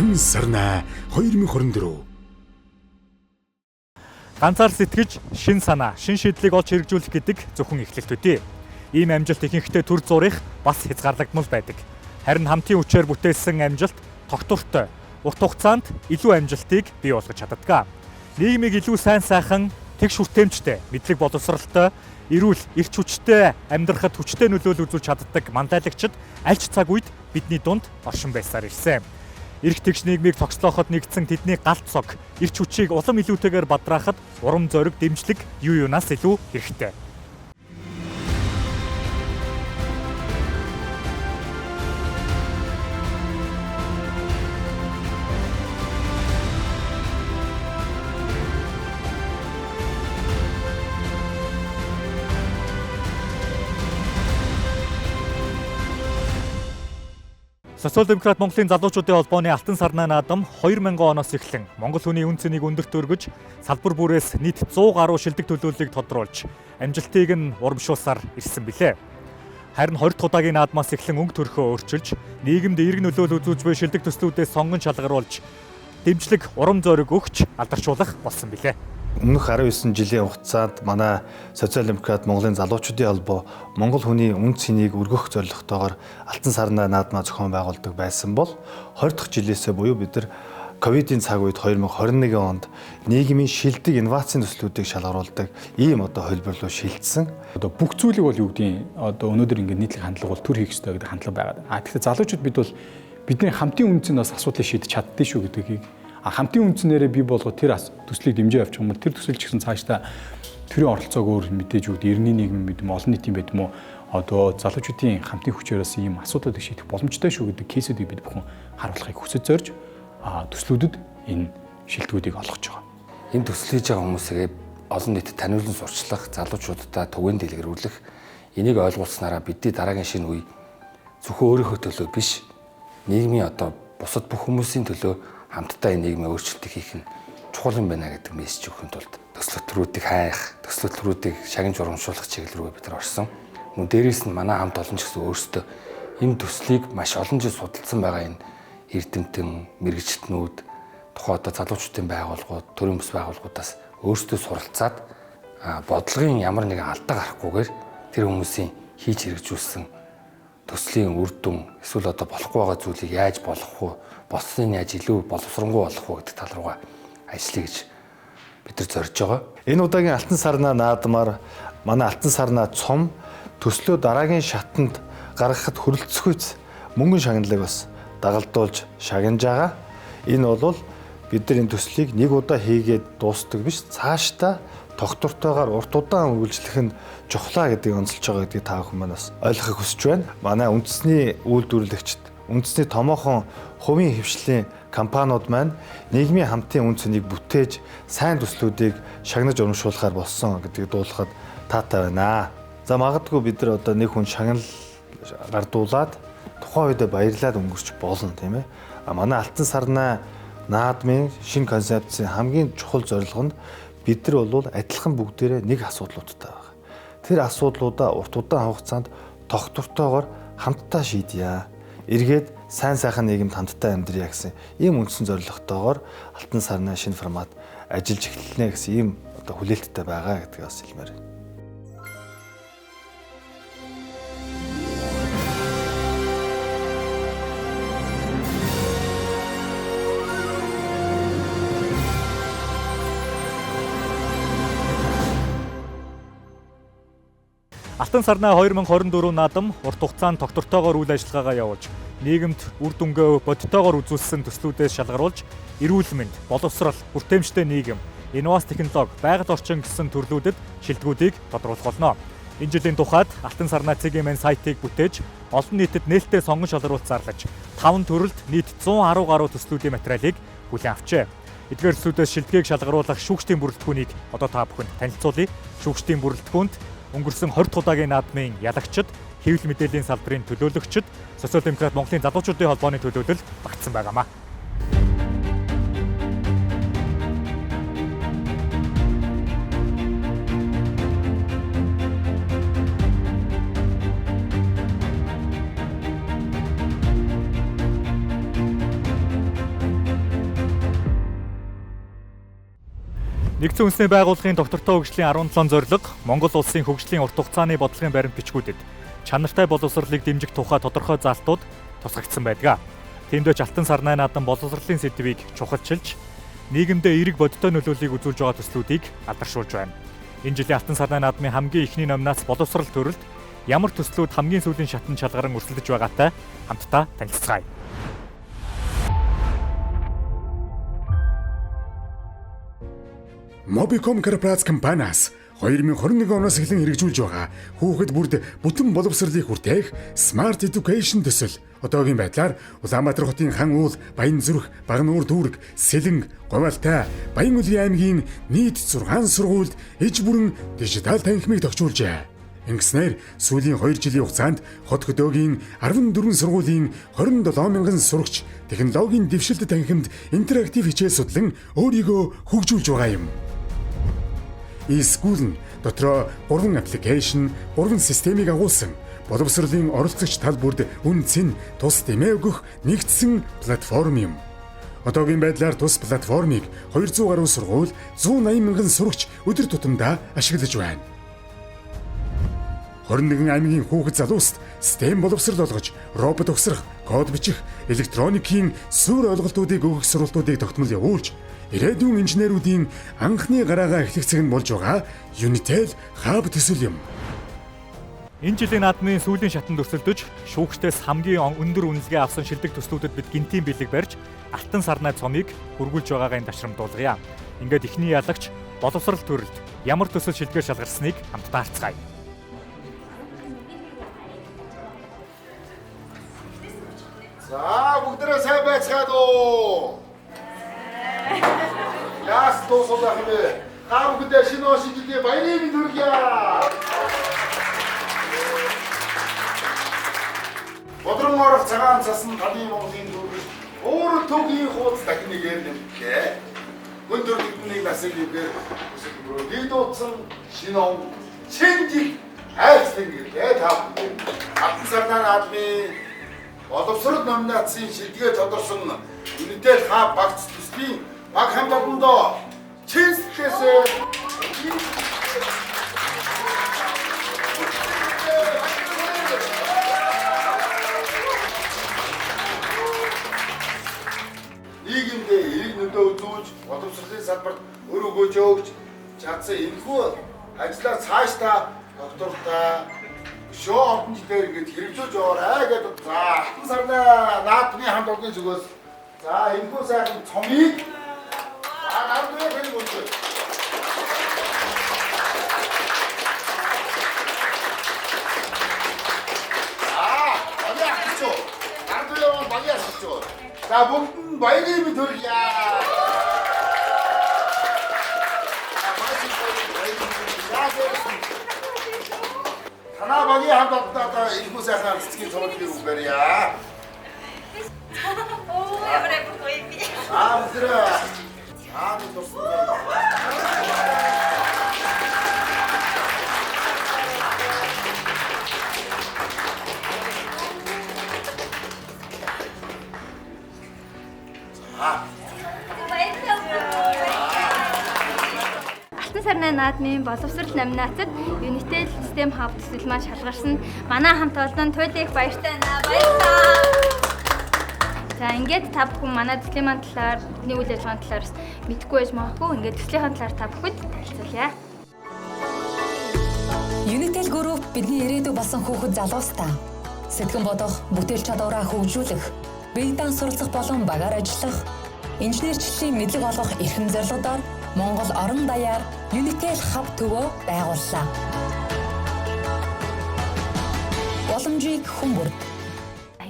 Алтан сарнай 2024. Ганцаар сэтгэж, шин санаа, шин шийдлийг олж хэрэгжүүлэх гэдэг зөвхөн эхлэлт төдий. Ийм амжилт ихэнхдээ төр зурих бас хязгаарлагдмал байдаг. Харин хамтын хүчээр бүтээсэн амжилт тогтвортой, урт хугацаанд илүү амжилтыг бий болгож чаддаг. Нийгмийг илүү сайн сайхан, тэгш хүртээмжтэй, мэдлэг боловсралтай, эрүүл, эрч хүчтэй амьдрахад хүчтэй нөлөөлөл үзүүлж чаддаг мандайлагчид аль ч цаг үед бидний дунд оршин байсаар ирсэн. Эрх тэгш нийгмийг цогцлооход нэгдсэн тэдний галт цог, эрч хүчийг улам илүүтэйгээр бадраахад урам зориг, дэмжлэг юу юунаас илүү хэрэгтэй. Социал демократ Монголын залуучуудын холбооны Алтан сарнай наадам 2000 оноос эхлэн Монгол хүний үн цэнийг өндөрт өргөж, салбар бүрээс нийт 100 гаруй шилдэг төлөөллийг тодруулж, амжилтыг нь урамшуулсаар ирсэн билээ. Харин 20 дахь удаагийн наадмаас эхлэн өнгө төрхөө өөрчилж, нийгэмд эерэг нөлөөлөл үзүүлж буй шилдэг төслүүдээс сонгон шалгаруулж, дэмжлэг, урам зориг өгч алдаршуулах болсон билээ. Өмнөх 19 жилийн хугацаанд манай Социал демократ Монголын залуучуудын холбоо Монгол хүний үн цэнийг өргөх зорилготойгоор Алтан сарнай наадмаа зохион байгуулдаг байсан бол 20 дахь жилээсээ буюу бид нар ковидын цаг үед 2021 онд нийгмийн шилдэг инновацийн төслүүдийг шалгаруулдаг ийм одоо хөлбөр рүү шилжсэн. Одоо бүх зүйлийг бол юу гэдгийг одоо өнөөдөр ингээд нийтлэг хандлага бол төр хийх ёстой гэдэг хандлага байгаа. А тэгэхээр залуучууд бид бол бидний хамтын үн цэн бас асуудлыг шийдэж чаддээ шүү гэдгийг хамтын үндснээрээ бий болгоод тэр төслийг дэмжиж явчих юм бол тэр төсөл ч гэсэн цаашдаа төрийн оролцоог өөр мэдээж үгд эртний нийгэм мэд юм олон нийтийн байд юм уу одоо залуучуудын хамтын хүчээрээс ийм асуудлуудыг шийдэх боломжтой шүү гэдэг кейсүүдийг бид бүхэн харуулахыг хүсэж зорж төслүүдэд энэ шилдэгүүдийг олгож байгаа. Энэ төсөл хийж байгаа хүмүүсээ олон нийтэд таниулан сурчлах, залуучуудаа түгээн дэлгэрүүлэх, энийг ойлгуулснараа бидний дараагийн шинэ үе зөвхөн өөрийнхөө төлөө биш, нийгмийн одоо бусад бүх хүмүүсийн төлөө хамтдаа энэ нийгмийн өөрчлөлтийг хийх нь чухал юм байна гэдэг мессеж өгөхийн тулд төсөл хөтөлбөрүүдийг хайх, төсөл хөтөлбөрүүдийг шагнаж урамшуулах чиглэл рүү бид нар орсон. Мөн дээрээс нь манай хамт олон ч гэсэн өөрсдөө энэ төслийг маш олон жил судалсан байгаа энэ эрдэмтэн, мэргэжилтнүүд, тухайн одоо залуучуудын байгууллагууд, төрийн бус байгууллагуудаас өөрсдөө суралцаад бодлогын ямар нэгэн алдаа гарахгүйгээр тэр хүмүүсийн хийж хэрэгжүүлсэн төслийн үр дүн эсвэл одоо болохгүй байгаа зүйлийг яаж болгох вэ? Болсныг яаж илүү боловсронгуй болгох вэ гэдэг тал руугаа ажиллая гэж бид нар зорж байгаа. Энэ удаагийн Алтан сарнай наадмаар манай Алтан сарнай цом төслөө дараагийн шатанд гаргахад хүрэлцэхүйц мөнгөн шагналыг бас дагалдуулж шагнаж байгаа. Энэ бол бид нар энэ төслийг нэг удаа хийгээд дуустдаг биш, цаашдаа тогтвортойгоор урт удаан үргэлжлэх нь чухлаа гэдгийг онцолж байгаа гэдгийг та бүхэн маань бас ойлгохыг хүсэж байна. Манай үндэсний үйлдвэрлэгчд, үндэсний томоохон хувийн хэвшлийн компаниуд маань нийгмийн хамтын үн цэнийг бүтээж сайн төслүүдийг шагнаж урамшуулахар болсон гэдгийг дуулахад таатай байна. За магадгүй бид нар одоо нэг хүн шагнал гардуулаад тухайн үедээ баярлаад өнгөрч болно, тийм ээ. А манай Алтан сарнай наадмын шинэ концепцийн хамгийн чухал зорилго нь бид нар бол адилхан бүгдээрээ нэг асуудлуудтай байгаа. Тэр асуудлуудаа урт удаан хугацаанд тогтвортойгоор хамтдаа шийдье. Эргээд сайн сайхан нийгэмд хамтдаа амьдрья гэсэн ийм үндсэн зорилготойгоор Алтан сарнай шинэ формат ажиллаж эхэлнэ гэсэн ийм одоо хүлээлттэй байгаа гэдгийг бас хэлмээр байна. Алтан сарнай 2024 наадам урт хугацаанд тогтвортойгоор үйл ажиллагаагаа явуулж, нийгэмд үр дүнгээ бодитойгоор үзүүлсэн төслүүдээс шалгаруулж, эрүүл мэнд, боловсрол, хүртээмжтэй нийгэм, инновац технологи, байгаль орчин гэсэн төрлүүдэд шилдэгүүдийг тодруулах болно. Энэ жилийн тухайд Алтан сарнай цэгийн сайтыг бүтээж, олон нийтэд нээлттэй сонгон шалгаруулалт зарлаж, 5 төрөлд нийт 110 гаруй төслүүдийн материалыг хүлээн авчээ. Эдгээр төслүүдээс шилдгийг шалгаруулах шүүгчдийн бүрэлдэхүүнийг одоо та бүхэнд танилцуулъя. Шүүгчдийн бүрэлдэхүүнд өнгөрсөн 20 дахь удаагийн наадмын ялагчид, хэвлэл мэдээллийн салбарын төлөөлөгчид, Социал демократ Монголын залуучуудын холбооны төлөөлөл багтсан байгаамаа. Нэгдсэн Үндэсний Байгууллагын тогтвортой хөгжлийн 17 зорилго Монгол улсын хөгжлийн урт хугацааны бодлогын баримт бичгүүдэд чанартай боловсролыг дэмжих тухай тодорхой заалтууд тусгагдсан байдаг. Тиймдээ ч Алтан сарнай наадам боловсролын сэдвийг чухалчилж нийгэмдээ эерэг бодиттой нөлөөллийг үзүүлж байгаа төслүүдийг алдаршуулж байна. Энэ жилийн Алтан сарнай наадмын хамгийн эхний номинац боловсрол төрөлд ямар төслүүд хамгийн сүүлийн шатанд шалгаран өрсөлдөж байгаатай хамтдаа танилцацгаая. Mobicom Corporation компаниас 2021 оноос эхлэн хэрэгжүүлж байгаа хүүхэд бүрд бүтэн боловсролыг хүртээх Smart Education төсөл одоогийн байдлаар Улаанбаатар хотын Хан уул, Баянзүрх, Багануур дүүрэг, Сэлэнг, Говьалтай, Баян-Өлгийн аймгийн нийт 6 сургуульд иж бүрэн дижитал танхимыг тохижуулжээ. Ингэснээр сүүлийн 2 жилийн хугацаанд хот хөдөөгийн 14 сургуулийн 27 мянган сурагч технологийн дэвшилт танхимд интерактив хичээл судлан өөрийгөө хөгжүүлж байгаа юм. E-School нь дотроо 3 аппликейшн, 3 системийг агуулсан боловсролын оролцогч тал бүрд үн цэн тус дэмээ өгөх нэгдсэн платформ юм. Одоогийн байдлаар тус платформыг 200 гаруй сургууль 180 мянган сурагч өдөр тутамдаа ашиглаж байна. 21 аймгийн хүүхэд залууст STEM боловсрол олгож, робот угсрах, код бичих, электроникийн суурь ойлголтуудыг өгөх сургалтуудыг тогтмол явуулж, ирээдүйн инженерүүдийн анхны гараагаа эхлэх цаг нь болж байгаа Unitel Hub төсөл юм. Энэ жилийн наадмын сүүлийн шатанд өрсөлдөж, шүүгчдээс хамгийн өндөр үнэлгээ авсан шилдэг төслүүдэд бид гинтийн бэлэг барьж, Алтан сарнай цомыг хүргүүлж байгаагаа энэ ташрамдуулгая. Ингээд эхний ялагч боловсрол төрөлд ямар төсөл шилдгээр шалгарсныг хамтдаа харцгаая. За бүгдээрээ сайн байцгаана уу? Яас дуусах юм бэ? Та бүхэндээ шинэ он шинэ жилийн баярын мэнд хүргье. Бодрон орох цагаан цасан таны Монголын дүүрэг уурал төгийн хууц дахин нэгээр нэмлээ. Гүн төрөлхтнийг насыг нэгээр өсөж мөрөөдийг дуудсан шинэ он шинэ жил айлчлан ирлээ та бүхэн. Алтан сарнай наадмын боловсрол номинацийн шилдгээ тодорсон Unitel Hub багц төслийн баг хамт олондоо чин сэтгэлээсээ нийгэмдээ эерэг нөлөө үзүүлж, боловсролын салбарт өр өгөөж өгч чадсан энэхүү ажлаа цаашдаа доктортой шөө олон жилээр ингэж хэрэгжүүлж яваарай гэдэг. За Алтан сарнай наадмын хамт олонны зүгээс за энэхүү сайхан цомыг за наадмын хэрэг үзье. Аа, багийн ахч уу. Наадмын маань багийн ахч уу. За бүгд нь баярын мэнд хүргье. Танаа багийн хамт олондоо одоо энэхүү сайхан цэцгийн цомыг үгээрье. Оо, ямар амар гоё юм бэ. Аа, өдрөө. Аа, би дурсан. Алтан сарнай наадмын боловсрол номинацид Unitel STEM Hub төсөл маань шалгарсан. Манай хамт олон туйлын их баяртай байна. Баярлалаа. За ингээд та бүхэн манай төслийн маань талаар, бидний үйл ажиллагааны талаар бас мэдэхгүй байж магадгүй. Ингээд төслийнхаа талаар та бүхэнд танилцуулъя. Unitel Group бидний ирээдүй болсон хүүхэд залуустаа сэтгэн бодох, бүтээл чадвараа хөгжүүлэх, бие даан суралцах болон багаар ажиллах, инженерчлэлийн мэдлэг олгох эрхэм зорилгодоор Монгол орон даяар Unitel Hub төвөө байгууллаа. Боломжийг хүн бүрд.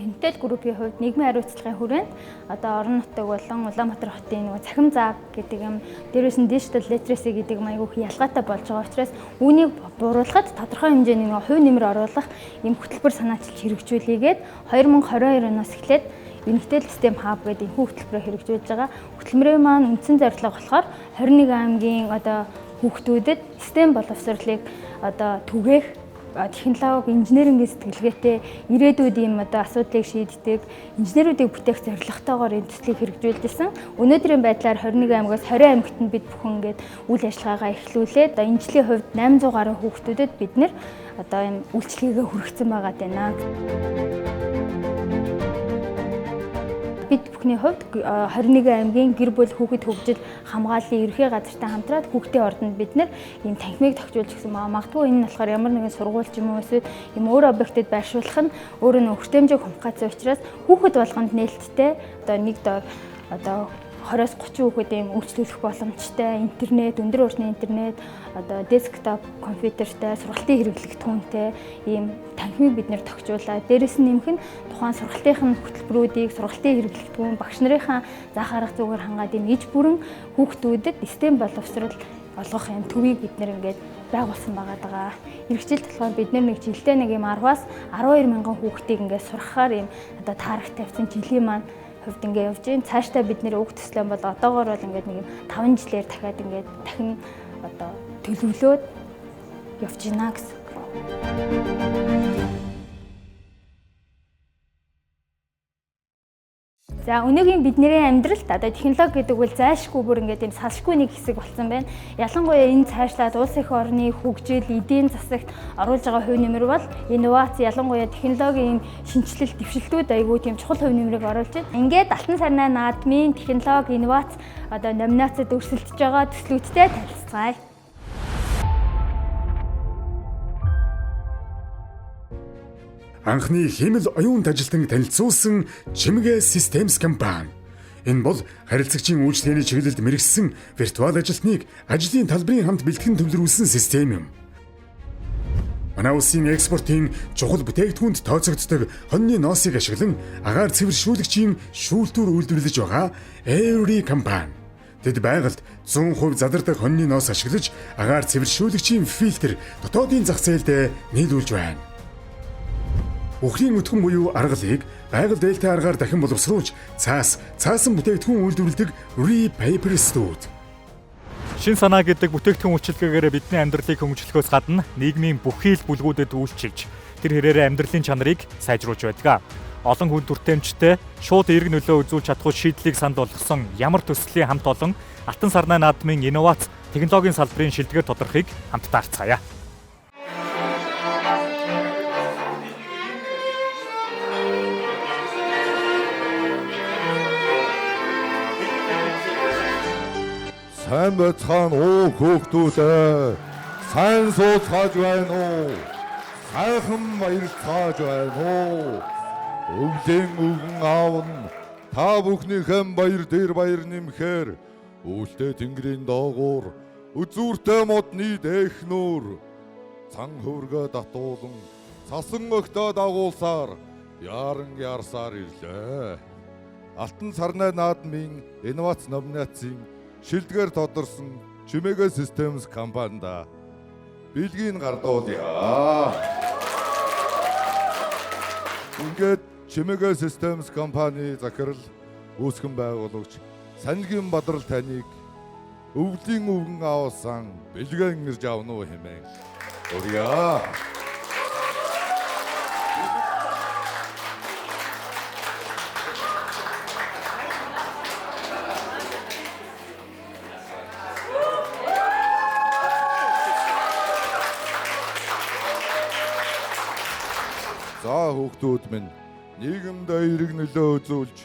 Unitel Group-ийн хувьд нийгмийн хариуцлагын хүрээнд одоо орон нутаг болон Улаанбаатар хотын нөгөө цахим зааг гэдэг юм, дээрээс нь digital literacy гэдэг юм айгүйх ялгаатай болж байгаа учраас үүнийг бууруулахад тодорхой хэмжээний нөгөө хувь нэмэр оруулах юм хөтөлбөр санаачилж хэрэгжүүлээгээд 2022 оноос эхлээд Unitel STEM Hub гэдэг энэхүү хөтөлбөрөөр хэрэгжүүлж байгаа. Хөтөлбөрийн маань үндсэн зорилго болохоор 21 аймгийн одоо хүүхдүүдэд STEM боловсролыг одоо түгээх Технологи, инженерингийн сэтгэлгээтэй ирээдүйд ийм одоо асуудлыг шийддэг инженерүүдийг бүтээх зорилготойгоор энэ төслийг хэрэгжүүлж исэн. Өнөөдрийн байдлаар 21 аймагаас 20 аймагт нь бид бүхэн ингээд үйл ажиллагаагаа эхлүүлээд одоо энэ жилийн хувьд 800 гаруй хүүхдүүдэд бид нэр одоо ийм үйлчилгээгээ хүргэсэн байгаа даа. Бид бүхний хувьд 21 аймгийн гэр бүл хүүхэд хөгжил хамгааллын ерхий газартай хамтраад хүүхдийн ордонд бид нэр ийм танхимыг тогтжуулж гисэн байгаа. Магадгүй энэ нь болохоор ямар нэгэн сургууль ч юм уу эсвэл ийм өөр объектэд байршуулах нь өөрөө нэг хүртээмжийг хумхгаацсан учраас хүүхэд болгонд нээлттэй одоо нэг дор одоо 20-оос 30 хүүхэд ийм үйлчлүүлэх боломжтой, интернет, өндөр хурдны интернет, одоо десктоп компьютертэй, сургалтын хэрэглэгдэхүүнтэй ийм танхимыг бид нэр тогтжуулаад, дээрэс нь нэмэх нь тухайн сургалтын хөтөлбөрүүдийг, сургалтын хэрэглэгдэхүүн, багш нарынхаа заах арга зүгээр хангаад ийм иж бүрэн хүүхдүүдэд STEM боловсрол олгох юм төвийг бид нэр ингээд байгуулсан байгаа даа. Ирэх жилд болохоор бид нэг жилдээ нэг ийм 10-аас 12 мянган хүүхдийг ингээд сургахаар ийм одоо таарах тавьсан жилийн маань хувьд ингээ явж гин. Цаашдаа бид нэр уг төслөө бол одоогоор бол ингээд нэг юм 5 жилээр дахиад ингээд дахин одоо төлөвлөөд явж гинэ гэсэн. За өнөөгийн бидний амьдралд одоо технологи гэдэг бол зайлшгүй бүр ингээд юм салшгүй нэг хэсэг болсон байна. Ялангуяа энэ цаашлаад улс эх орны хөгжил, эдийн засагт оруулж байгаа хувь нэмэр бол инновац, ялангуяа технологийн шинэчлэл, дэвшилтүүд айгүй тийм чухал хувь нэмрийг оруулж байна. Ингээд Алтан сарнай наадмын технологи, инновац одоо номинацид өрсөлдөж байгаа төслүүдтэй танилцгаая. Анхны хиймэл оюун ажилтныг танилцуулсан Чимгээ Systems компани. Энэ бол харилцагчийн үйлчилгээний чиглэлд мэргэссэн виртуал ажилтныг ажлын талбарын хамт бэлтгэн төвлөрүүлсэн систем юм. Манай улсын экспортын чухал бүтээгдэхүүнд тооцогддог хоньны ноосыг ашиглан агаар цэвэршүүлэгчийн шүүлтүүр үйлдвэрлэж байгаа Avery компани. Тэд байгальд 100% задардаг хоньны ноос ашиглаж агаар цэвэршүүлэгчийн фильтр дотоодын зах зээлдээ нийлүүлж байна. Үхрийн өтгөн буюу аргалыг байгаль дээлтэй аргаар дахин боловсруулж цаас, цаасан бүтээгдэхүүн үйлдвэрлэдэг Re-Paper Studio. Шин санаа гэдэг бүтээгдэхүүн үйлчилгээгээр бидний амьдралыг хөнгөлөхөөс гадна нийгмийн бүхий л бүлгүүдэд үйлчилж тэр хэрээрээ амьдралын чанарыг сайжруулж байдаг. Олон хүн төртөмжтэй шууд эерэг нөлөө үзүүлж чадахгүй шийдлийг санд болгосон ямар төслийн хамт олон Алтан сарнай наадмын инновац технологийн салбарын шилдгээр тодорхойг хамтдаа харцгаая. Сайн байцгаана уу хүүхдүүдээ. Сайн сууцгааж байна уу? Сайхан баярлцгааж байна уу? Өвлийн өвгөн аав нь та бүхнийхэн баяр дээр баяр нэмэхээр үүлтэй тэнгэрийн доогуур үзүүртэй модны дээхнүүр цан хөвргөө татуулан цасан өгтөө дагуулсаар яран ярсаар ирлээ. Алтан сарнай наадмын инновац номинацийн шилдгээр тодорсон Чимэгэ Systems компанид бэлгийг гардуулъя. Ингээд Чимэгэ Systems компани захирал үүсгэн байгуулагч Санилгийн Бадрал таныг өвлийн өвгөн аавсан бэлгээ ирж авна уу хэмээн өрье. За хүүхдүүд минь, нийгэмдээ эерэг нөлөө үзүүлж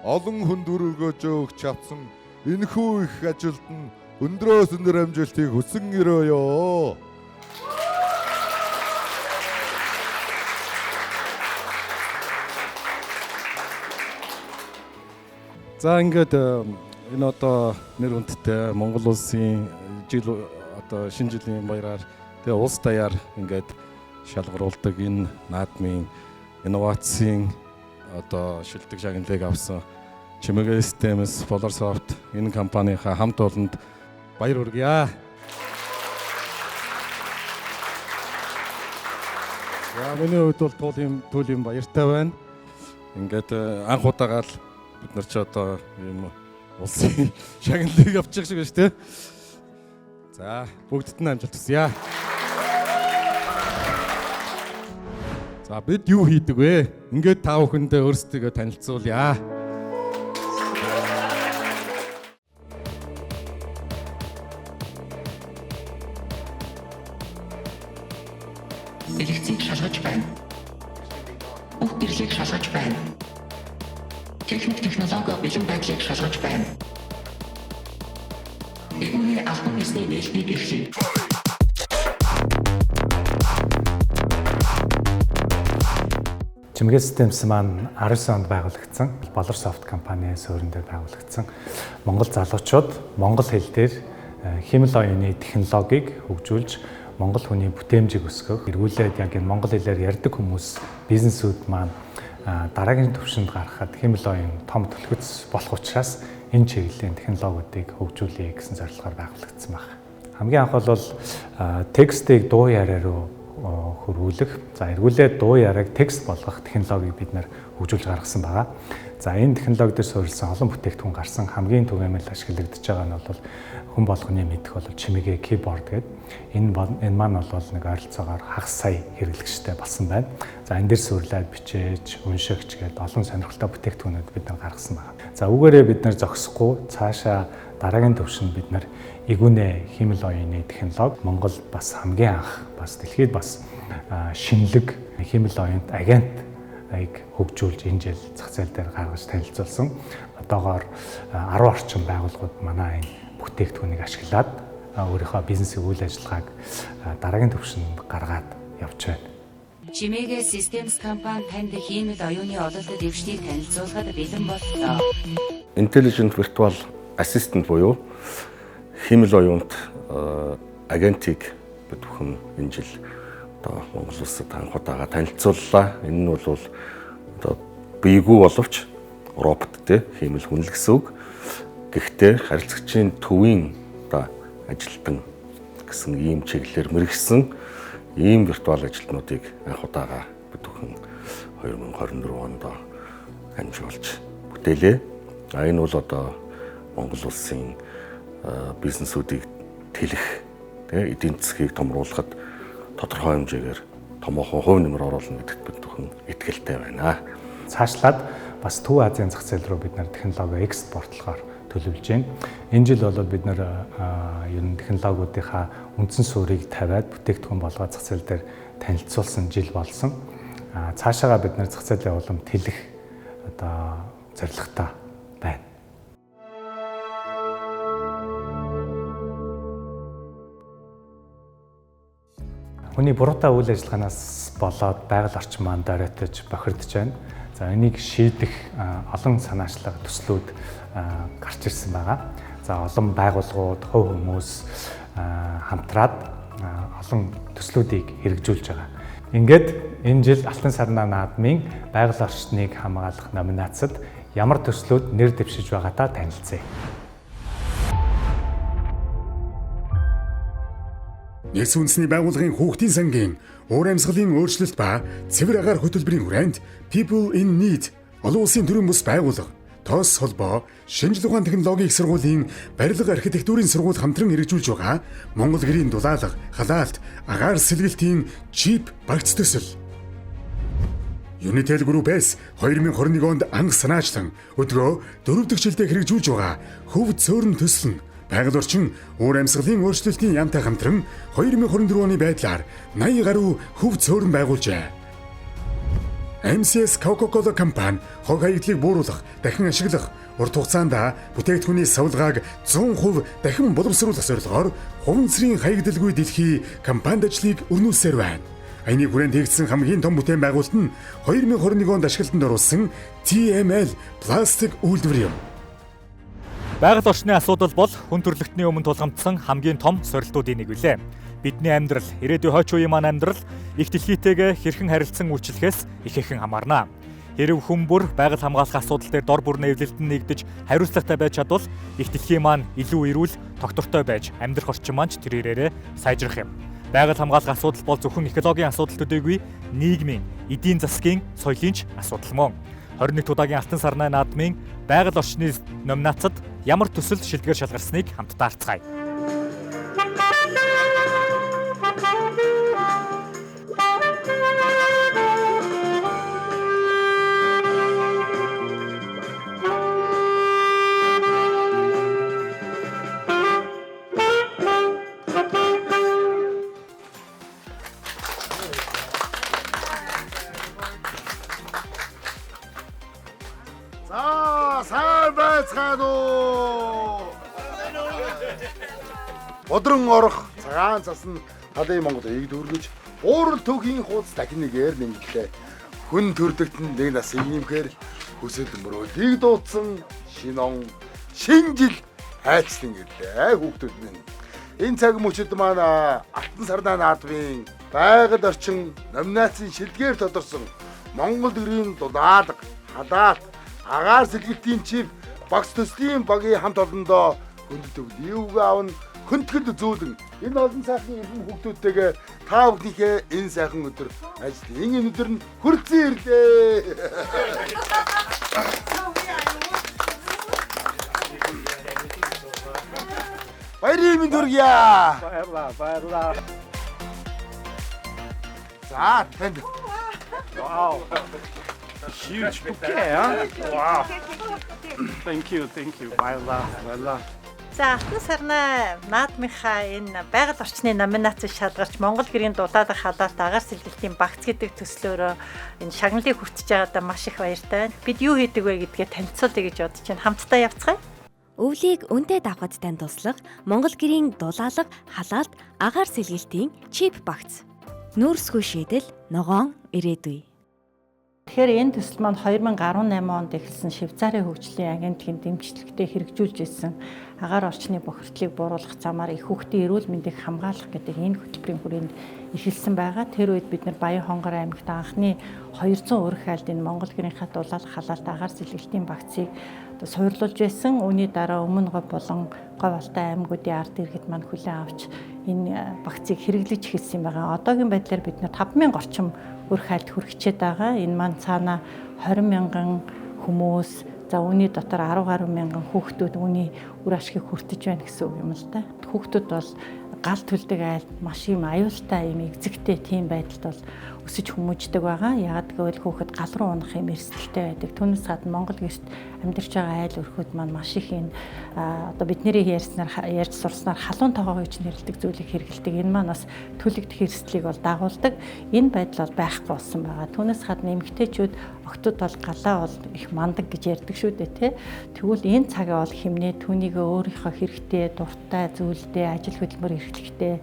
олон хүнд өргөж өгч чадсан энэхүү их ажилд нь өндрөөс өндөр амжилтыг хүсэн өрөөё. За ингээд энэ одоо нэр хүндтэй Монгол улсын жил одоо шинэ жилийн баяраар тэгээ улс даяар ингээд шалгаруулдаг энэ наадмын инновацийн одоо шилдэг шагналыг авсан Чимэгэ Systems, Polarsoft энэ компанийнхаа хамт олонд баяр хүргье. За миний хувьд бол тулийн баяртай байна. Ингээд анх удаага л бид нар ч одоо ийм улсын шагналыг авчих шиг байна шүү дээ. За бүгдд нь амжилт хүсье. За, бид юу хийдэг вэ? Ингээд та бүхэндээ өөрсдийгөө танилцуулъя. Дэлгэцийг шалгаж байна. Бүх гэрлийг шалгаж байна. Техник технологи бэлэн байдлыг шалгаж байна. Эгүүний албан ёсны нээлтийг эхлэе. Чимгээ Systems маань 19 онд байгуулагдсан. Болор Софт компани суурин дээр байгуулагдсан. Монгол залуучууд монгол хэл дээр хиймэл оюуны технологиг хөгжүүлж монгол хүний бүтээмжийг өсгөх, эргүүлээд яг энэ монгол хэлээр ярьдаг хүмүүс, бизнесүүд маань дараагийн түвшинд гаргахад хиймэл оюун том түлхэц болох учраас энэ чиглэлийн технологиудыг хөгжүүлье гэсэн зорилгоор байгуулагдсан байна. Хамгийн анх бол текстийг дуу яриа руу хөрвүүлэх, за эргүүлээд дуу яриаг текст болгох технологиг бид нар хөгжүүлж гаргасан байгаа. За, энэ технологи дээр суурилсан олон бүтээгдэхүүн гарсан. Хамгийн түгээмэл ашиглагдаж байгаа нь бол хүн болгоны мэдэх бол чимээгээ keyboard гэдэг. Энэ маань бол нэг ойролцоогоор хагас сая хэрэглэгчтэй болсон байна. За, энэ дээр суурилаад бичээж, уншигч гэдэг олон сонирхолтой бүтээгдэхүүнүүд бид нар гаргасан байна. За, үүгээрээ бид нар зогсохгүй, цаашаа дараагийн түвшинд бид нар эгүүнэ хиймэл оюуны технологи, Монгол бас хамгийн анх, бас дэлхийд бас шинэлэг хиймэл оюунт агент аяг хөгжүүлж энэ жил зах зээл дээр гаргаж танилцуулсан. Одоогоор 10 орчим байгууллагууд манай энэ бүтээгдэхүүнийг ашиглаад өөрийнхөө бизнесийн үйл ажиллагааг дараагийн түвшинд гаргаад явж байна. Чимээгээ Systems компани танд хиймэл оюуны ололтод дэвшлийг танилцуулахад бэлэн боллоо. Intelligent Virtual Assistant буюу хиймэл оюунт агентыг бид бүхэн энэ жил одоо Монгол улсад анх удаага танилцууллаа. Энэ нь бол одоо биегүй боловч робот те хиймэл хүн л гэсэн үг. Гэхдээ харилцагчийн төвийн одоо ажилтан гэсэн ийм чиглэлээр мэргэсэн ийм виртуал ажилтнуудыг анх удаага бид бүхэн 2024 онд амжуулж бүтээлээ. А энэ бол одоо Монгол улсын бизнесүүдийг тэлэх, эдийн засгийг томруулахад тодорхой хэмжээгээр томоохон хувь нэмэр оруулна гэдэгт бид бүхэн итгэлтэй байна. Цаашлаад бас Төв Азийн зах зээл рүү бид нар технологи экспортлохоор төлөвлөж байна. Энэ жил бол бид нар ер нь технологиудынхаа үндсэн суурийг тавиад бүтээгдэхүүн болгоод зах зээл дээр танилцуулсан жил болсон. Цаашаагаа бид нар зах зээлийн улам тэлэх одоо зорилготой байна. Хүний буруутай үйл ажиллагаанаас болоод байгаль орчин маань доройтож бохирдож байна. За, энийг шийдэх олон санаачлаг төслүүд гарч ирсэн байгаа. За, олон байгууллагууд, хувь хүмүүс хамтраад олон төслүүдийг хэрэгжүүлж байгаа. Ингээд энэ жил Алтан сарнаа наадмын байгаль орчныг хамгаалах номинацид ямар төслүүд нэр дэвшиж байгаатай танилцъя. Нэгдсэн үндэсний байгууллагын хүүхдийн сангийн уур амьсгалын өөрчлөлт ба цэвэр агаар хөтөлбөрийн хүрээнд People in Need олон улсын төрийн бус байгууллага, Тос холбоо, шинжлэх ухааны технологийн их сургуулийн барилга архитектурын сургууль хамтран хэрэгжүүлж байгаа Монгол гэрийн дулаалга, халаалт, агаар сэлгэлтийн чип багц төсөл. Unitel Group-с 2021 онд анх санаачлан өдгөө 4 дахь жилдээ хэрэгжүүлж байгаа хөв цөөрн төсөл нь байгаль орчин уур амьсгалын өөрчлөлтийн яамтай хамтран 2024 оны байдлаар 80 гаруй хөв цөөрн байгуулжээ. MCS Coca-Cola компани хог хаягдлыг бууруулах, дахин ашиглах, урт хугацаанд бүтээгдэхүүний савлгааг 100% дахин боловсруулах зорилгоор хуванцрын хаягдалгүй дэлхий компанид ажлыг өрнүүлсээр байна. Аяны хүрээнд хийгдсэн хамгийн том бүтээн байгуулалт нь 2021 онд ашиглалтанд оруулсан TML пластик үйлдвэр юм. Байгаль орчны асуудал бол хүн төрөлхтний өмнө тулгамдсан хамгийн том сорилтуудын нэг билээ. Бидний амьдрал, ирээдүйн хойч үеийн маань амьдрал их дэлхийтэйгээ хэрхэн харилцан үйлчлэхээс ихээхэн хамаарна. Хэрв хүн бүр байгаль хамгаалах асуудал дээр дор бүр нэвлэлдэн нэгдэж хариуцлагатай байж чадвал их дэлхий маань илүү эрүүл, тогтвортой байж амьдрах орчин маань ч тэр ирээрээ сайжрах юм. Байгаль хамгаалах асуудал бол зөвхөн экологийн асуудал төдийгүй нийгмийн, эдийн засгийн, соёлын ч асуудал мөн. 21 удаагийн Алтан сарнай наадмын байгаль орчны номинацид ямар төсөл шилдгээр шалгарсныг хамтдаа харцгаая. Байцгаана уу? Бодрон орох цагаан цас нь талын Монголыг дүүргэж уурал төвхийн хуудас дахин нэгээр нэмэгдлээ. Хүн төрдөгтөн нэг насыг нэмэхээр хүсэл мөрөөдлийг дуудсан шинэ он, шинэ жил хайцлан ирлээ хүүхдүүд минь. Энэ цаг мөчид маань Алтан сарнаа наадмын байгаль орчин номинацийн шилдгээр тодорсон Монгол гэрийн дулаалга, халаалт, агаар сэлгэлтийн чип багц төслийн багийн хамт олондоо хүндэт өвлийн үг аавна хөнтгөл үзүүлэн энэ олон сайхан эрхэм хүүхдүүдтэйгээ та бүхнийхээ энэ сайхан өдөр ажлын энэ өдөр нь хүрэлцэн ирлээ. Баярын мэнд хүргье. Баярлалаа, баярлалаа. За, танд. Wow. Huge bouquet, huh? Wow. Thank you, thank you. Баярлалаа, баярлалаа. За, Алтан сарнаа наадмынхаа энэ байгаль орчны номинацид шалгарч Монгол гэрийн дулаалга халаалт агаар сэлгэлтийн багц гэдэг төслөөрөө энэ шагналыг хүртэж байгаадаа маш их баяртай байна. Бид юу хийдэг вэ гэдгээ танилцуулъя гэж бодож байна. Хамтдаа явцгаая. Өвлийг үнэтэй давхад тань туслах Монгол гэрийн дулаалга халаалт агаар сэлгэлтийн чип багц. Нүүрсгүй шийдэл ногоон ирээдүй. Тэгэхээр энэ төсөл маань 2018 онд эхэлсэн Швейцарын хөгжлийн агентлагийн дэмжлэгтэй хэрэгжүүлж ирсэн агаар орчны бохирдлыг бууруулах замаар их хүүхдийн эрүүл мэндийг хамгаалах гэдэг энэ хөтөлбөрийн хүрээнд эхэлсэн байгаа. Тэр үед бид нар Баян-Хонгор аймагт анхны 200 өрх айлд энэ Монгол гэрийнхаа дулаалга халаалт агаар сэлгэлтийн багцыг суурлуулж байсан. Үүний дараа Өмнө Говь болон Говь Алтай аймагуудын ард иргэд маань хүлээн авч энэ багцыг хэрэглэж эхэлсэн байгаа. Одоогийн байдлаар бид нар 5000 орчим өрх айлд хүрчээд байгаа. Энэ маань цаана 20 мянган хүмүүс, за үүний дотор 10 гаруй мянган хүүхдүүд үүний үр ашгийг хүртэж байна гэсэн үг юм л да. Хүүхдүүд бол гал түлдэг айлд маш юм аюултай юм эгзэгтэй тийм байдалд бол өсөж хүмүүждэг байгаа. Яагаад гэвэл хүүхэд гал руу унах юм эрсдэлтэй байдаг. Түүнээс гадна Монгол гэрт амьдарч байгаа айл өрхүүд маань маш их энэ одоо бидний ярьснаар ярьж сурснаар халуун тоогоо гэж нэрлэдэг зүйлийг хэрэглэдэг. Энэ маань бас түлэгдэх эрсдлийг бол дагуулдаг. Энэ байдал бол байхгүй болсон байгаа. Түүнээс гадна эмэгтэйчүүд октод бол галаа бол их мандаг гэж ярьдаг шүү дээ, тэ. Тэгвэл энэ цагаа бол хэмнээ түүнийгээ өөрийнхөө хэрэгтэй, дуртай зүйлдээ, ажил хөдөлмөр эрхлэхдээ,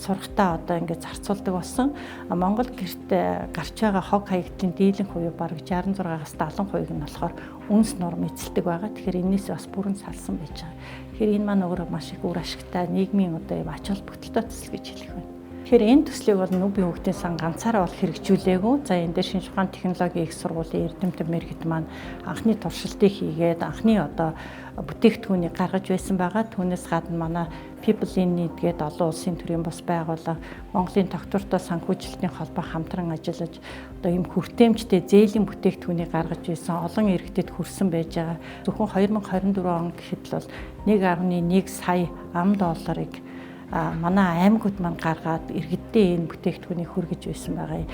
сурахтаа одоо ингээд зарцуулдаг болсон. Монгол гэрт гарч байгаа хог хаягдлын дийлэнх хувь бараг 66-аас 70% нь болохоор үнс нурм эзэлдэг байгаа. Тэгэхээр энэс бас бүрэн салсан байж байгаа. Тэгэхээр энэ маань өөрөө маш их үр ашигтай нийгмийн одоо юм ач холбогдолтой төсөл гэж хэлэх байна. Тэгэхээр энэ төслийг бол Нүбийн хүүхдийн сан ганцаараа бол хэрэгжүүлээгүй. За энэ дээр шинж ухаан технологийн их сургуулийн эрдэмтэн мэргэд маань анхны туршилтыг хийгээд анхны одоо бүтээгдэхүүнийг гаргаж байсан байгаа. Түүнээс гадна манай People in Need гээд олон улсын төрийн бус байгууллага Монголын тогтвортой санхүүжилтийн холбоо хамтран ажиллаж одоо ийм хүртээмжтэй зээлийн бүтээгдэхүүнийг гаргаж байсан, олон иргэдэд хүрсэн байж байгаа. Зөвхөн 2024 он гэхэд л бол 1.1 сая ам долларыг манай аймагуд маань гаргаад иргэддээ энэ бүтээгдэхүүнийг хүргэж байсан байгаа юм.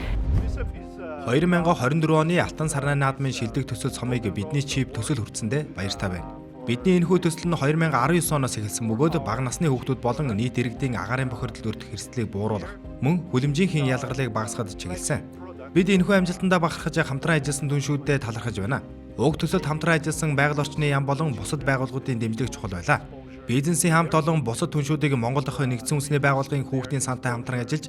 2024 оны Алтан сарны наадмын шилдэг төсөл сумыг бидний чип төсөл хүртсэндээ баяртай байна. Бидний энэхүү төсөл нь 2019 оноос эхэлсэн бөгөөд бага насны хүүхдүүд болон нийт иргэдийн агаарын бохирдолд өртөх эрсдлийг бууруулах, мөн хүлэмжийн хийн ялгарлыг багасгахад чиглэсэн. Бид энэхүү амжилтандаа бахархаж хамтран ажилласан түншүүдэд талархаж байна. Уг төсөлд хамтран ажилласан байгаль орчны яам болон бусад байгууллагуудын дэмжлэг чухал байлаа. Бизнесийн хамт олон бусад түншүүдийг Монгол дахь нэгдсэн үндэсний байгууллагын хүүхдийн сантай хамтран ажиллаж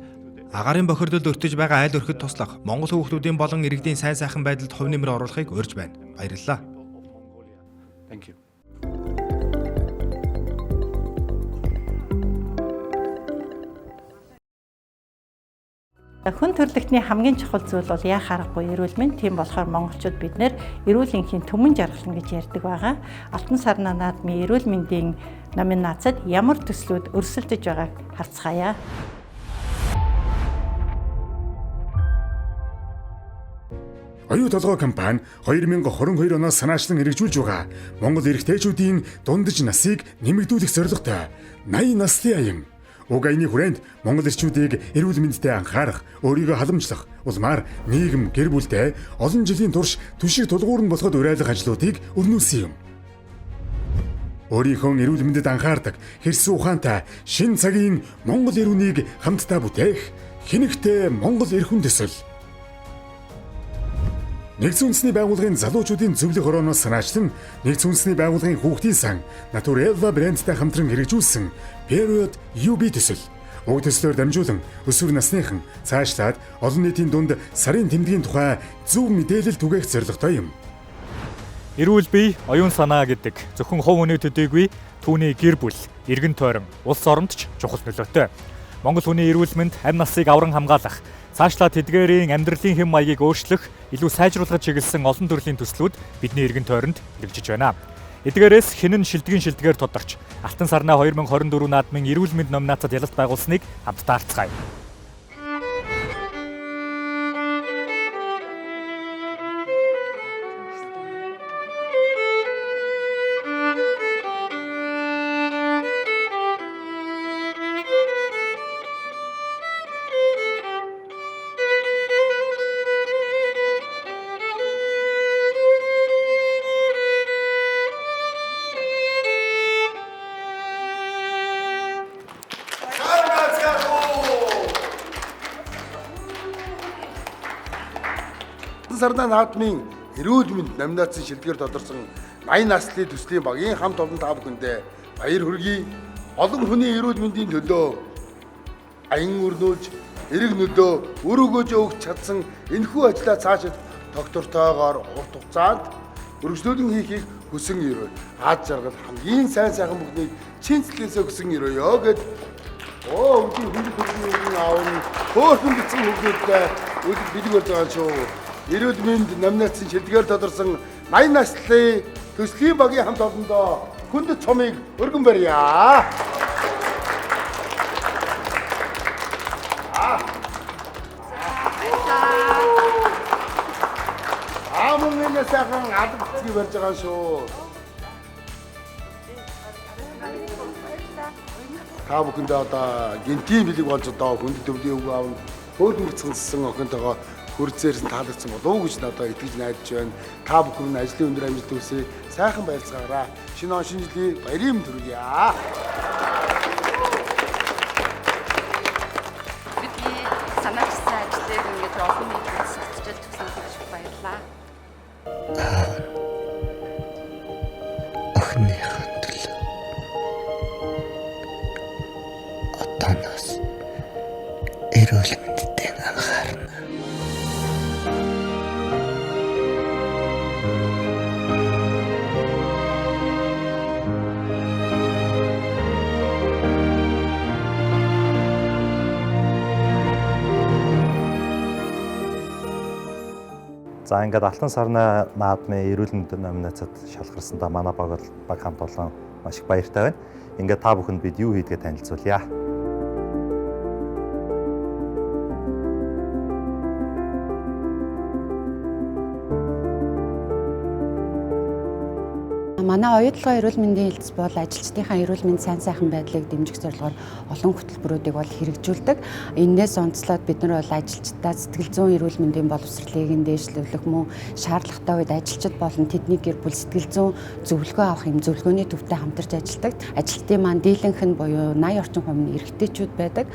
агаарын бохирдолд өртөж байгаа айл өрхөд туслах, Монгол хүүхдүүдийн болон иргэдийн сайн сайхан байдалд хувь нэмэр оруулахыг урьж байна. Баярлалаа. Thank you. Хүн төрлөختний хамгийн чухал зүйл бол яах аргагүй эрүүл мэнд. Тийм болохоор монголчууд бид нэр эрүүл энхийн түмэн жаргалан гэж ярьдаг байгаа. Алтан сарнаа наадмын эрүүл мэндийн номинацид ямар төслүүд өрсөлдөж байгааг харцгаая. Оюу толгой компани 2022 оноос санаачлан хэрэгжүүлж байгаа Монгол эрэгтэйчүүдийн дундаж насыг нэмэгдүүлэх зорилготой 80 наслын аян. Уг аяны хүрээнд Монгол эрчүүдийг эрүүл мэндэд анхаарах, өөрийгөө халамжлах, улмаар нийгэм, гэр бүлдээ олон жилийн турш түшиг тулгуур нь болоход уриалах ажлуудыг өрнүүлсэн юм. Өөрийнхөө эрүүл мэндэд анхаардаг, хэрсэн ухаантай шин цагийн Монгол эрүүнийг хамтдаа бүтээх хэнэгтэй Монгол эрхэн төсөл. Нэгдсэн үндэсний байгууллагын залуучуудын зөвлөх хорооноос санаачлан Нэгдсэн үндэсний байгууллагын хүүхдийн сан Naturella брэндтэй хамтран хэрэгжүүлсэн Period UB төсөл. Уг төслөөр дамжуулан өсвөр насныхан цаашлаад олон нийтийн дунд сарын тэмдгийн тухай зөв мэдээлэл түгээх зорилготой юм. Эрүүл бие, оюун санаа гэдэг зөвхөн хувь хүний төдийгүй түүний гэр бүл, эргэн тойрон, улс оронд ч чухал нөлөөтэй. Монгол хүний эрүүл мэнд амь насыг авран хамгаалах, цаашлаад тэдгээрийн амьдралын хэм маягийг өөрчлөх, илүү сайжруулахад чиглэсэн олон төрлийн төслүүд бидний эргэн тойронд хэрэгжиж байна. Эдгээрээс хинэн шилдгийн шилдгээр тодорч Алтан сарнаа 2024 наадмын эрүүл мэнд номинацид ялалт байгуулсныг хамтдаа харцгаая. Сарнаа наадмын эрүүл мэнд номинацийн шилдгээр тодорсон 80 наслын төслийн багийн хамт олон та бүхэндээ баяр хүргэе. Олон хүний эрүүл мэндийн төлөө аян өрнүүлж, эрэг нөлөө үр өгөөж өгч чадсан энэхүү ажлаа цаашид доктортойгоор урт хугацаанд өргөжлүүлэн хийхийг хүсэн өрөө. Аз жаргал хамгийн сайн сайхан бүхнийг чин сэтгэлээсээ хүсэн өрөөё гэд өвдийн хүндэт хөргийн аав нь хөөрхөн бяцхан хүүхдүүдтэй бэлэг болж байгаа шүү. Эрүүл мэнд номинацийн шилдгээр тодорсон 80 наслын төслийн багийн хамт олондоо хүндэт цомыг өргөн барья. Аа мөн энэ сайхан алба бицгийг барьж байгаа шүү. Та бүхэндээ одоо гентийн бэлэг болж одоо хүндэт төвлийн үг аав хөөрхөн бяцхан охинтойгоо хөрцээрсэн таалагдсан болов уу гэж надад итгэж найдаж байна. Та бүхэн ажлын өндөр амжилт хүсье. Сайхан баярцгаараа. Шинэ он шинэ жилийн баярын мэнд хүргье. Бидний санаачилсан ажлыг ингэж олон нийтэд сурталчилж өгсөн гэж баярлалаа. Охиныхоо төлөө одооноос эрүүл мэндэд анхаарна. За ингээд Алтан сарнаа наадмын эрүүл мэнд номинацид шалгарсандаа манай баг хамт олон маш их баяртай байна. Ингээд та бүхэнд бид юу хийдгээ танилцуулъя. Манай оюутлогын эрүүл мэндийн хэлц бол ажилчдынхаа эрүүл мэнд сайн сайхан байдлыг дэмжих зорилгоор олон хөтөлбөрүүдийг бол хэрэгжүүлдэг. Энээс онцлоод бид нар бол ажилчдаа сэтгэл зүйн эрүүл мэндийн боловсролыг нь дээшлүүлэх мөн шаардлагатай үед ажилчид болон тэдний гэр бүл сэтгэл зүйн зөвлөгөө авах юм зөвлөгөөний төвтэй хамтарч ажилладаг. Ажилтны маань дийлэнх нь буюу 80 орчим хувь нь эрэгтэйчүүд байдаг.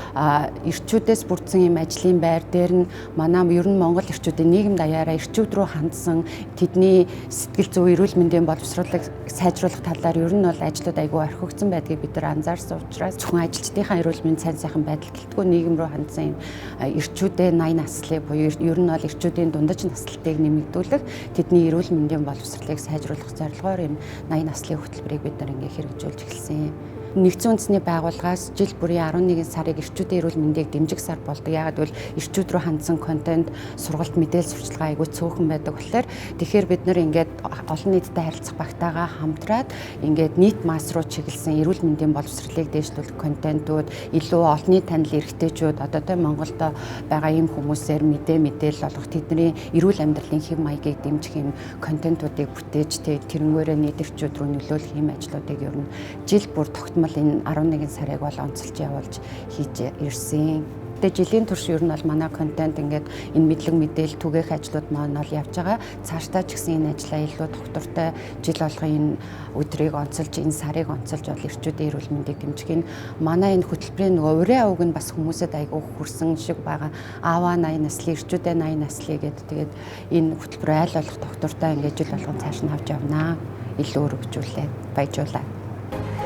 Эрчүүдээс бүрдсэн юм ажлын байр дээр нь манай ер нь Монгол эрчүүдийн нийгэм даяараа эрчүүд рүү хандсан тэдний сэтгэл зүйн эрүүл мэндийн боловсролыг сайжруулах талаар ер нь бол ажлууд айгүй орхигдсон байдгийг бид нар анзаарсан учраас зөвхөн ажилчдынхаа эрүүл мэнд сайн сайхан байдал гэлтгүй нийгэм рүү хандсан юм эрчүүдээ 80 наслыг буюу ер нь бол эрчүүдийн дундаж наслтыг нэмэгдүүлэх тэдний эрүүл мэндийн боловсролыг сайжруулах зорилгоор юм 80 наслын хөтөлбөрийг бид нар ингээ хэрэгжүүлж эхэлсэн. Нэгдсэн үндэсний байгууллагаас жил бүрийн 11 сарыг эрчүүдийн эрүүл мэндийг дэмжих сар болдог. Яагаад гэвэл эрчүүд рүү хандсан контент, сургалт, мэдээлэл сурчилгаа айгүй цөөхөн байдаг болохоор тэгэхээр бид нар ингээд олон нийттэй харилцах багтаагаа хамтраад ингээд нийт масс руу чиглэсэн эрүүл мэндийн боловсролыг дээшлүүлэх контентууд, илүү олонний танил эрэгтэйчүүд одоо тэ Монголд байгаа ийм хүмүүсээр мэдээлэл олгох, тэдний эрүүл амьдралын хэв маягийг дэмжих ийм контентуудыг бүтээж тэрнгээрээ нийт эрчүүд рүү нөлөөлөх ийм ажлуудыг ер нь жил бүр тогтмол энэ 11 сарыг бол онцолж явуулж хийж ирсэн. Гэхдээ жилийн турш ер нь бол манай контент ингээд энэ мэдлэг мэдээлэл түгээх ажлууд маань бол явж байгаа. Цаашдаа ч гэсэн энэ ажлаа илүү тогтвортой жил болгон энэ өдрийг онцолж, энэ сарыг онцолж бол эрчүүдийн эрүүл мэндийг дэмжих энэ манай энэ хөтөлбөрийн нөгөө урийн авиг нь бас хүмүүсэд айгүй хүрсэн шиг байгаа. Ааваа 80 наслын, эрчүүдээ 80 наслын гэдэг. Тэгээд энэ хөтөлбөр айл болох тогтвортой ингээд жил болгон цааш нь авч явнаа. Илүү өргөжүүлээд баяжуулаа.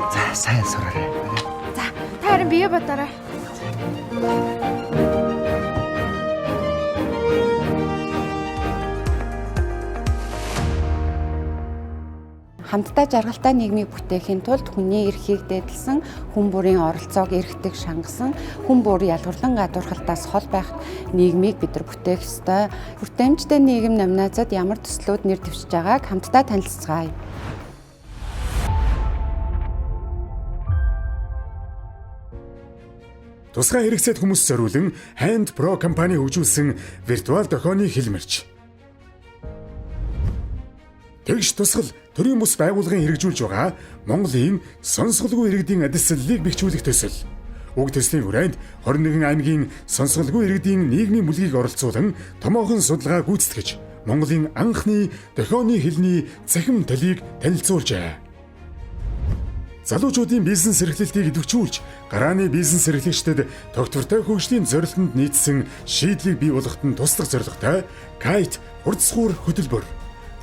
За сайн сураарай. За та харин бие бодоорой. Хамтдаа жаргалтай нийгмийг бүтээхийн тулд хүний эрхийг дээдлсэн, хүн бүрийн оролцоог эрхтэг шангасан, хүн бүр ялгарлан гадуурхалтаас хол байх нийгмийг бид нар бүтээх ёстой. Хүртээмжтэй нийгэм номинацид ямар төслүүд нэр дэвшиж байгааг хамтдаа танилцгаая. Тусгай хэрэгцээд хүмүүст зориулан Hand Pro компани хөгжүүлсэн виртуал дохионы хэлмэрч. Тэгш тусгал төрийн бүс байгууллагын хэрэгжүүлж байгаа Монголын сонсголгүй иргэдийн адислалыг бэхжүүлэх төсөл. Уг төслийн хүрээнд 21 аймгийн сонсголгүй иргэдийн нийгмийн бүлгийг оролцуулан томоохон судалгаа гүйцэтгэж Монголын анхны дохионы хэлний цахим талийг танилцуулжээ. Залуучуудын бизнес эрхлэлтийг идэвхжүүлж, гарааны бизнес эрхлэгчдэд тогтвортой хөгжлийн зорилтод нийцсэн шийдлийг бий болгоход нь туслах зорилготой Kite хурцсуур хөтөлбөр.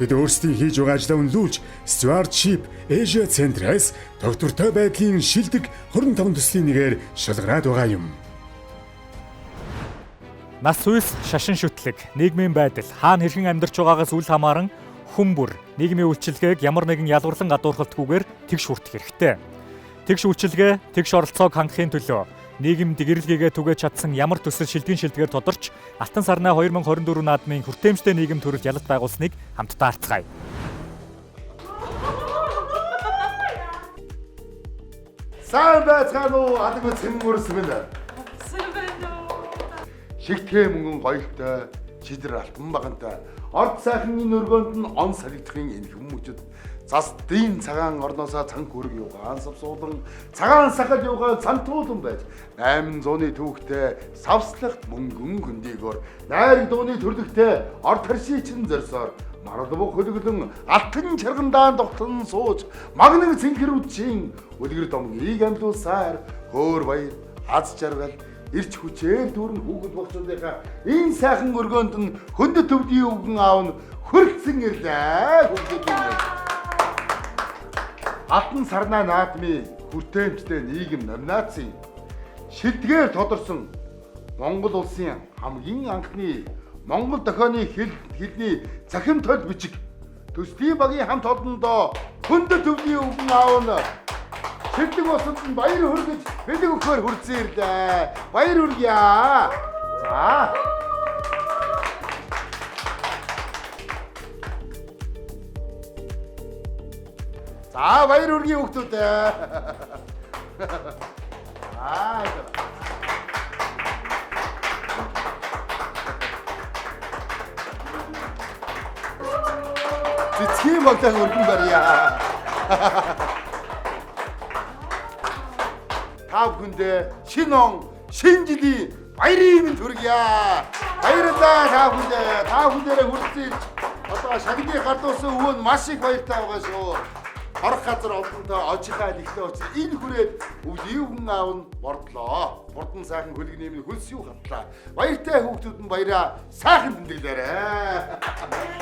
Тэд өөрсдийн хийж байгаа ажлаа үнэлүүлж, Stewardship Asia Center-аас тогтвортой байдлын шилдэг 25 төслийн нэгээр шалгараад байгаа юм. Нас уйс шашин шүтлэг, нийгмийн байдал, хаана хэрхэн амьдарч байгаагаас үл хамааран хүн бүр нийгмийн үйлчилгээг ямар нэгэн ялгарлан гадуурхалтгүйгээр тэгш хүртэх хэрэгтэй. Тэгш үйлчилгээ, тэгш оролцоог хангахын төлөө нийгэмд эрэлгээгээ түгээж чадсан ямар төсөл шилдгийн шилдгээр тодорч Алтан сарнай 2024 наадмын хүртээмжтэй нийгэм төрөлд ялалт байгуулсныг хамтдаа харцгаая. Сайн байцгаана уу, алаг цэнгүрс минь. Сайн байна уу? Шигтгэ мөнгөн гоёлтой, чидэр алтан багантай. Орд сайхан энэ өргөөнд нь он салигдахын энэхэн мөчөд застын цагаан орноосоо цан хөрөг юугаан савсуулан цагаан сахал юугаан цантуулан байж 800-ны түүхтэй савслахт мөнгөн хөндийгөөр найраг дууны төрлөгтэй орд харший чин зорсоор марал бүх хөлөглөн алтан чаргандаан тогтон сууж магнаг цэнхэр үдшийн үлгэр домгийг амлуулсаар хөөр баяр аз жаргал ирч хүчээр дүүрэн хүүхэд багчуудынхаа энэ сайхан өргөөнд нь хөндөд төвдийн өвгөн аав нь хөрөлцөн ирлээ. Хүүхдүүд минь. Алтан сарнай наадмын хүртээмжтэй нийгэм номинацийн шилдгээр тодорсон Монгол улсын хамгийн анхны Монгол дохионы хэлний цахим толь бичиг төслийн багийн хамт олондоо хөндөд төвдийн өвгөн аав нь шилдэг усанд нь баяр хүргэж бэлэг өгөхөөр хүрсэн ирлээ. Баяр хүргье. За. За баяр хүргье хүүхдүүд. Аа. Цэцгийн багтаа өргөн барья. Та бүхэндээ шинэ он, шинэ жилийн баярын мэнд хүргье. Баярлалаа та бүхэндээ. Та бүхэндээ хүрсэн ирж одоо шагны гардуусан өвөө нь маш их баяртай байгаа шүү. Хорох газар олонтой ожихаа лигтэй учраас энэ хүрээд өвлийн хүн аав нь бордлоо. Бурдан сайхан хөлгний минь хөлс юу хатлаа. Баяртай хүүхдүүд нь баяраа сайхан тэмдэглээрэй.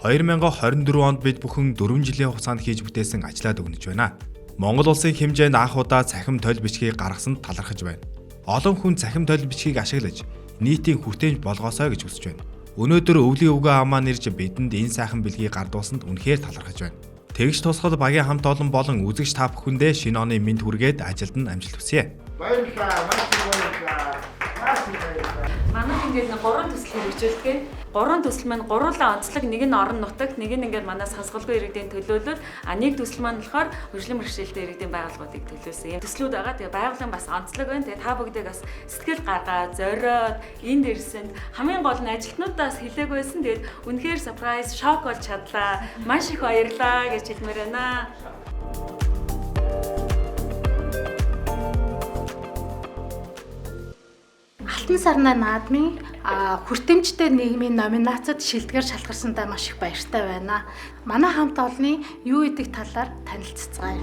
2024 онд бид бүхэн 4 жилийн хугацаанд хийж бүтээсэн ажлаа дүгнэж байна. Монгол улсын хэмжээнд анх удаа цахим толь бичгийг гаргасанд талархаж байна. Олон хүн цахим толь бичгийг ашиглаж нийтийн хүртээмж болгоосой гэж хүсэж байна. Өнөөдөр өвлийн өвгөн аав маань ирж бидэнд энэ сайхан бэлгийг гардуулсанд үнэхээр талархаж байна. Тэгш тусгал багийн хамт олон болон үзэгч та бүхэндээ шинэ оны мэнд хүргээд ажилд нь амжилт хүсье. Баярлалаа. Маш их баярлалаа. Маш их баярлалаа. Манайх ингээд нэг 3 төсөл хэрэгжүүлдэг. 3 төсөл маань гуруулаа онцлог, нэг нь орон нутагт, нэг нь ингээд манай сонсголгүй иргэдийн төлөөлөл, а нэг төсөл маань болохоор хөгжлийн бэрхшээлтэй иргэдийн байгууллагуудыг төлөөлсөн юм төслүүд байгаа. Тэгээ байгууллагын бас онцлог байна. Тэгээ та бүгдийг бас сэтгэл гаргаад, зориод энд ирсэнд хамгийн гол нь ажилтнуудаас хэлээгүй байсан. Тэгээд үнэхээр surprise, шок болж чадлаа. Маш их баярлалаа гэж хэлмээр байна. Алтан сарнай наадмын хүртээмжтэй нийгмийн номинацид шилдгээр шалгарсандаа маш их баяртай байна. Манай хамт олонны юу идэг талаар танилцацгаая.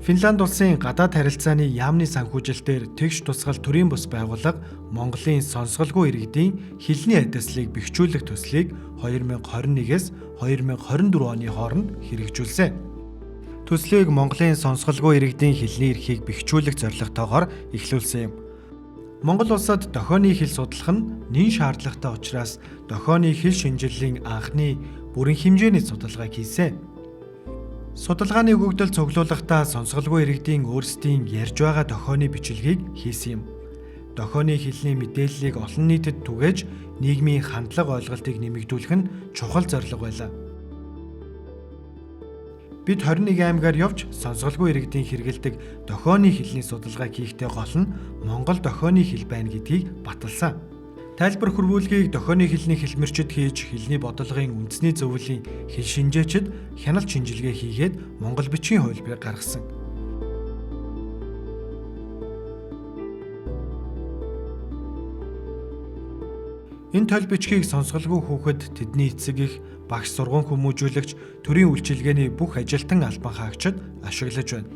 Финланд улсын гадаад харилцааны яамны санхүүжилтээр тэгш тусгал төрийн бус байгууллага Монголын сонсголгүй иргэдийн хэлний адислыг бэхжүүлэх төслийг 2021-ээс 2024 оны хооронд хэрэгжүүлсэн. Төслийг Монголын сонсголгүй иргэдийн хэлний эрхийг бэхжүүлэх зорилготойгоор эхлүүлсэн юм. Монгол улсад дохионы хэл судлах нь нэн шаардлагатай учраас дохионы хэл шинжиллийн анхны бүрэн хэмжээний судалгааг хийсэн. Судалгааны өгөгдөл цуглуулгахдаа сонсголгүй иргэдийн өөрсдийн ярьж байгаа дохионы бичлэгийг хийсэн юм. Дохионы хэлний мэдээллийг олон нийтэд түгээж нийгмийн хандлага ойлголтыг нэмэгдүүлэх нь чухал зорилго байлаа. Бид 21 аймгаар явж сонсголгүй иргэдийн хэрэглэдэг дохионы хэлний судалгааг хийхдээ гол нь Монгол дохионы хэл байна гэдгийг баталсан. Тайлбар хөрвүүлгийг дохионы хэлний хэлмэрчид хийж, хэлний бодлогын үндэсний зөвлөлийн хэл шинжээчид хяналт шинжилгээ хийгээд монгол бичгийн хувилбарыг гаргасан. Энэ толь бичгийг сонсголгүй хүүхэд, тэдний эцэг их, багш, сургууль хүмүүжүүлэгч, төрийн үйлчилгээний бүх ажилтан албан хаагчид ашиглаж байна.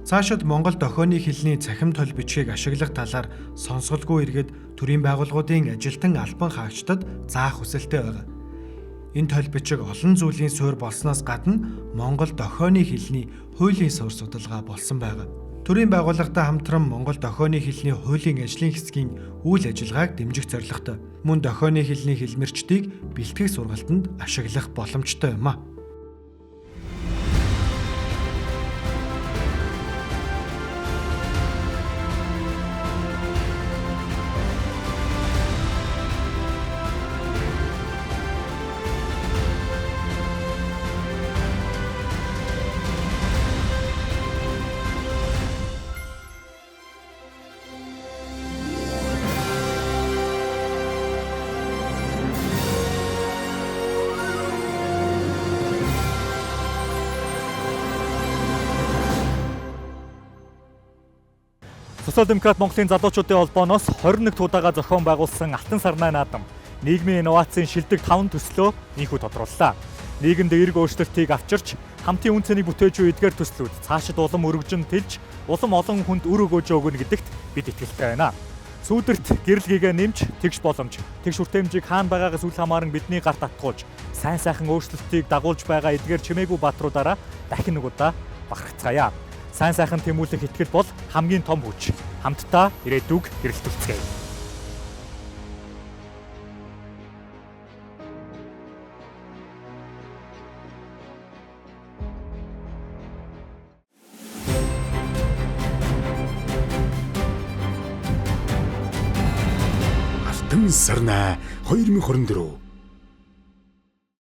Цаашид Монгол дохионы хэлний цахим толь бичгийг ашиглах талаар сонсголгүй иргэд төрийн байгууллагуудын ажилтан албан хаагчдад заах хүсэлтэй байгаа. Энэ толь бичиг олон зүйлийн суурь болсноос гадна Монгол дохионы хэлний хуулийн суурь судалгаа болсон байгаа. Төрийн байгууллагатай хамтран Монгол дохионы хэлний хуулийн ажлын хэсгийн үйл ажиллагааг дэмжих зорилготой. Мөн дохионы хэлний хэлмэрчдийг бэлтгэх сургалтанд ашиглах боломжтой юм а. Социал демократ Монголын залуучуудын холбооноос 21 удаага зохион байгуулсан Алтан сарнай наадам нийгмийн инновацийн шилдэг 5 төслөө инхүү тодрууллаа. Нийгэмд эерэг өөрчлөлтийг авчирч, хамтын үн цэнийг бүтээж буй эдгээр төслүүд цаашид улам өргөжин тэлж, улам олон хүнд үр өгөөж өгнө гэдэгт бид итгэлтэй байна. Сүүдэрт гэрэл гэгээ нэмж, тэгш боломж, тэгш хүртээмжийг хаана байгаагаас үл хамааран бидний гарт татгуулж, сайн сайхан өөрчлөлтийг дагуулж байгаа эдгээр чимээгүй баатруудаараа дахин нэг удаа бахархацгаая. Сайн сайхан тэмүүлэх итгэл бол хамгийн том хүч. Хамтдаа ирээдүг гэрэлтүүлцгээе. Алтан сарнай 2024